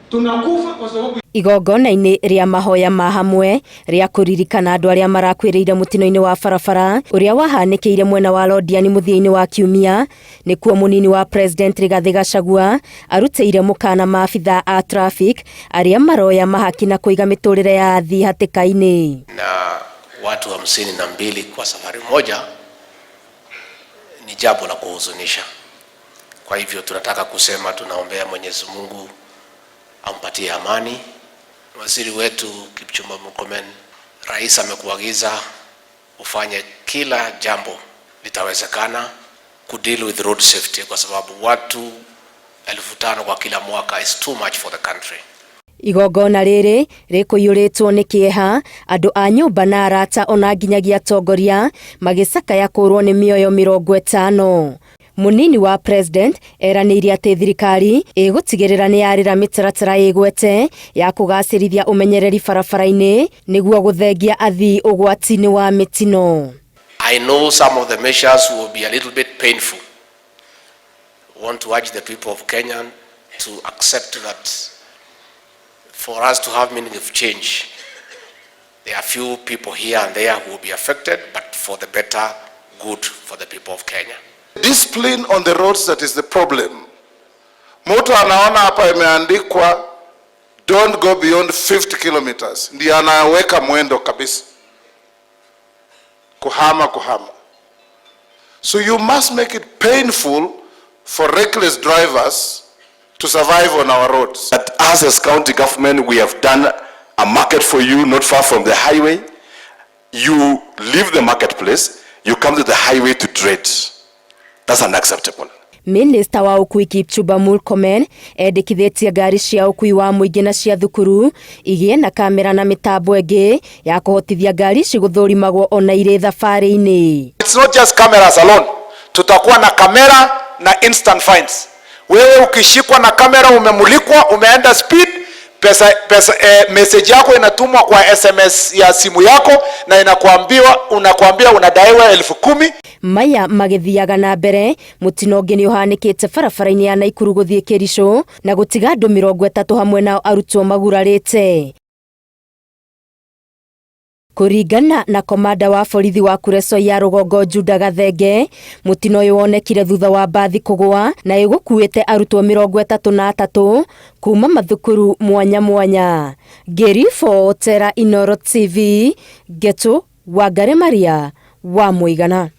Tunakufa kwa sababu Igongona-inĩ rĩa mahoya ma hamwe rĩa kũririkana andũ arĩa marakuĩrĩire mũtino-inĩ wa barabara ũrĩa wahanĩkĩire mwena wa Londiani mũthia-inĩ wa kiumia, nĩkuo mũnini wa President Rigathĩ Gachagua arutĩire mũkana maabitha a traffic arĩa maroya mahaki na kũiga mĩtũrĩre ya athii hatĩka-inĩ. Na watu 52 kwa safari moja ni jambo la kuhuzunisha. Kwa hivyo tunataka kusema tunaombea Mwenyezi Mungu ampatie amani. Waziri wetu Kipchumba Murkomen, rais amekuagiza ufanye kila jambo litawezekana kudeal with road safety, kwa sababu watu 5,000 kwa kila mwaka is too much for the country. Igongona rĩrĩ rĩkũiyũrĩtwo nĩ kĩeha, andũ a nyũmba na arata ona nginyagia atongoria magĩcakaya kũrwo nĩ mĩoyo 50. Mũnini wa President eranĩire atĩ thirikari ĩgũtigĩrĩra nĩ yarĩra mĩtaratara ĩgwete ya kũgacĩrithia ũmenyereri barabara-inĩ nĩguo gũthengia athii ũgwati-inĩ wa mĩtino. I know some of the measures will be a little bit painful. We want to urge the people of Kenya to accept that for us to have meaningful change, there are few people here and there who will be affected, but for the better good for the people of Kenya. Discipline on the roads, that is the problem. Mtu anaona hapa imeandikwa "Don't go beyond 50 kilometers", ndiye anaweka mwendo kabisa, kuhama kuhama. So you must make it painful for reckless drivers to survive on our roads. That us as county government, we have done a market for you not far from the highway. You leave the marketplace, you come to the highway to trade. That's unacceptable. Minista wa ũkui Kipchumba Murkomen endekithĩtie ngari cia ũkui wa mũingĩ na cia thukuru igĩe na kamera na mĩtambo ĩngĩ ya kũhotithia ngari ici gũthũrimagwo ona irĩ thabarĩ-inĩ. It's not just cameras alone. Tutakuwa na kamera na instant fines. Wewe ukishikwa na kamera umemulikwa, umeenda speed, pesa, message yako inatumwa kwa SMS ya simu yako na inakuambiwa unakuambia unadaiwa 10,000. Maya magĩthiaga na mbere, mũtino ũngĩ nĩ ũhanĩkĩte barabara-inĩ ya Naikuru gũthiĩ Kericho na gũtiga andũ 30 hamwe nao arutwo magurarĩte. Kũringana na komanda wa borithi wa Kuresoi ya rũgongo Juda Gathenge, mũtino ũyũ wonekire thutha wa mbathi kũgũa na ĩgũkuĩte arutwo 33 kuma mathukuru mwanya mwanya. Ngĩribotera Inooro TV, Ngetu Wangari Maria wa Mũigana.